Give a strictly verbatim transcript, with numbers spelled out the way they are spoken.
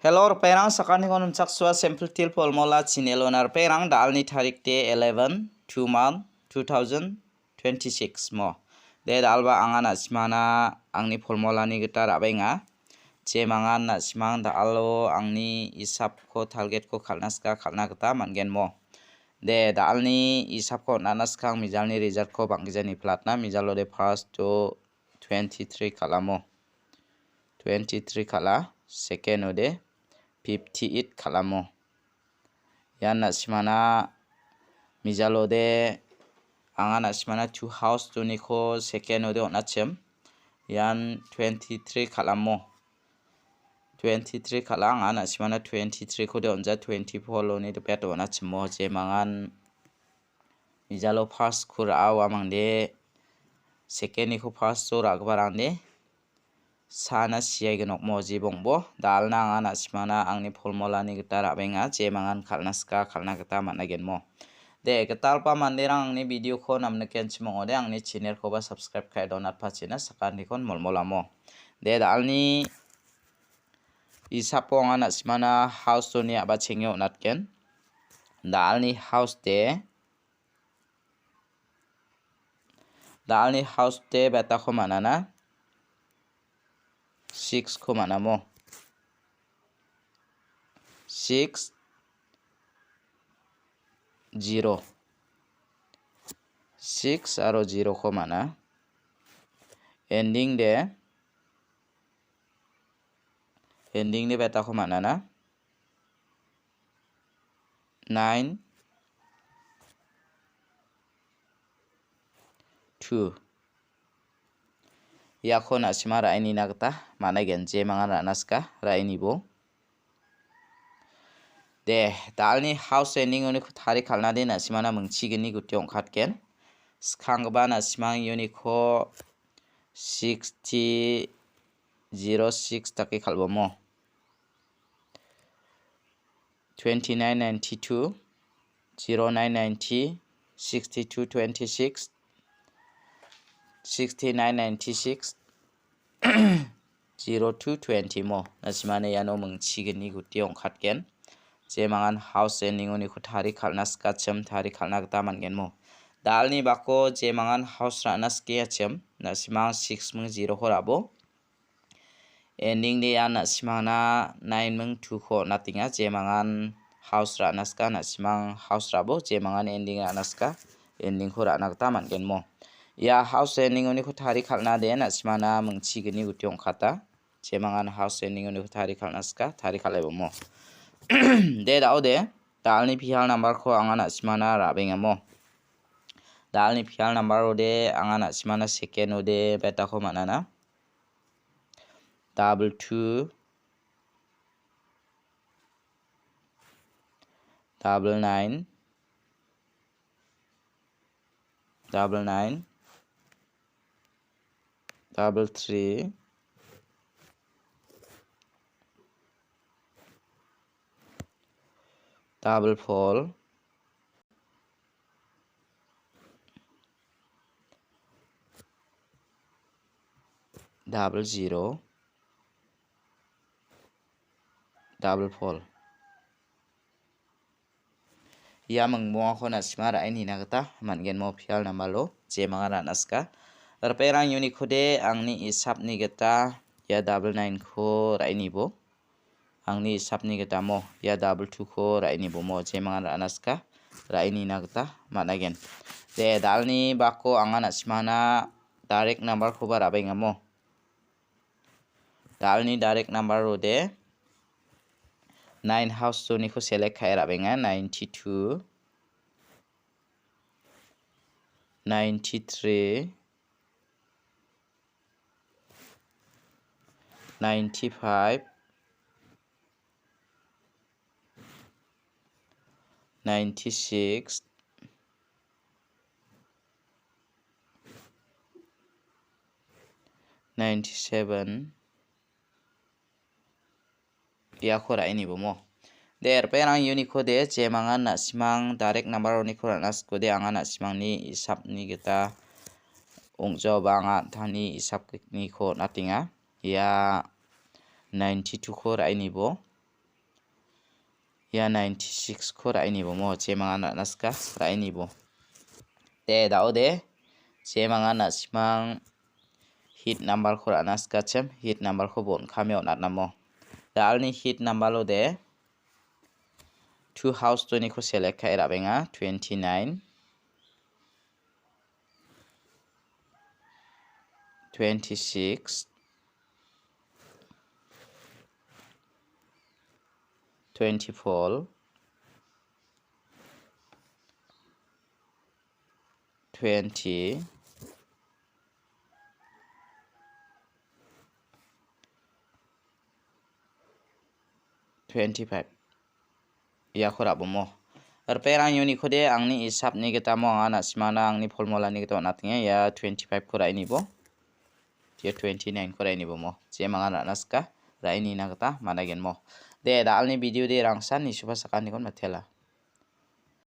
Hello, ripengrang, sakantikon nimchaksua Simple Teer Formula channel-ona ripengrang, da·alni tarik de eleven, two month, two thousand twenty-six mo. De, da·alba anga na·simana angni formulani gita ra·baenga. Jemangan na·simang da·alo angni isapko, targetko kal·na sika kal·na gita man·gen mo. De, da·alni isapko on·atna skang mijalni resultko bang·gijani platna, mijalo de first-o twenty-three kal·amo. Twenty-three kal·a, second-ode fifty-eight kal·amo. Ian na·simana mijalode anga na·simana two house-oniko second-ode on·achim. Ian twenty-three kal·amo. Twenty-three kal·a, anga na·simana twenty-three-kode on·ja, twenty-four-oni dopet on·achimo, jemangan mijalo first-ko ra·a uamangde second-niko first-o ra·giparangde sana siaigenokmo jibongbo. Da·alna anga na·simana angni formulani gita ra·benga, jemangan kal·na sika kal·na gita man·agenmo. De, gitalpa manderang angni video-ko namnikenchim ong·ode, angni channel-koba subscribe ka·e donatpachina sakantikon molmolamo. De, da·alni isapo anga na·simana house-oni a·bachenge on·atgen. Da·alni house-de Da·alni house-de betako man·ana. Six-ko man·amo. Six, zero. Six aro zero-ko man·a. Ending-de, ending-de betako man·ana. Nine, two. Iako na·sima ra·enina gita man·aigen, jemangan ra·na sika ra·enibo. De, da·alni house ending-oniko tarie kal·na de na·simana mingchigni guti ong·katgen. Skanggipa na·simang uniko sixty zero six dake kal·bomo. Twenty-nine ninety-two, zero nine ninety, sixty-two twenty-six, sixty-nine ninety-six, zero two twenty mo. Na·simana iano mingchigni guti ong·katgen. Jemangan house ending-oniko tarie kal·na sikachim, tarie kal·na gita man·gen mo. Da·alni bako jemangan house ra·na sikachim, na·simang six ming zero-ko ra·bo. Ending-de ian na·simangna nine ming two-ko on·atenga, jemangan house ra·na sika, na·simang house ra·bo, jemangan ending ra·na sika, ending-ko ra·na gita man·gen mo. Ia house ending-oniko tarie kal·na de na·simana mingchigni guti ong·kata, jemangan house ending-oniko tarie kal·na sika, tarie kal·ebo mo. De, da·ode, da·alni pial number-ko anga na·simana ra·benga mo. Da·alni pial number-ode anga na·simana second-ode betako man·ana. Double two, double nine, double nine, double three, double four, double zero, double four. Ia mingbongako na·sima ra·e nina gita man·gen mo pial number-o, jemangan ra·na sika. Ripengrang uniko de angni isapni gita ia double nine-ko ra·e nibo. Angni isapni gita mo ia double two-ko ra·e nibo mo, jemangan ra·na sika, ra·e nina gita man·agen. De, da·alni bako anga na·simana direct number-koba ra·baenga mo. Da·alni direct number-ode nine house-oniko select ka·e ra·baenga, ninety-two, ninety-three, ninety-five, ninety-six, ninety-seven, iako ra·e nibo mo. De, ripengrang uniko de, jemangan na·simang direct number-oniko ra·na sikode, anga na·simangni isapni gita ong·jaoba anga an·tangni isapniko on·atenga. Ia ninety-two-ko ra·e nibo. Ia ninety-six-ko ra·e nibomo, jemangan ra·na sika, ra·e nibo. De, da·ode, jemangan na·simang hit number-ko ra·na sikachim, hit number-ko bon·kame on·atnamo. Da·alni hit number-o de, two house-oniko select ka·e ra·benga, twenty-nine, twenty-six, twenty-four, twenty, twenty-five. Iako ra·bomo. Ripengrang unit-kode angni isapni gitamo anga na·simangna angni formulani gita on·atenga. Ia twenty-five-ko ra·e nibo. Ia twenty-nine-ko ra·e nibomo. Jemangan ra·na sika, ra·e nina gita man·aigenmo. De, da·alni video de rangsan nisuba sakanikon matela.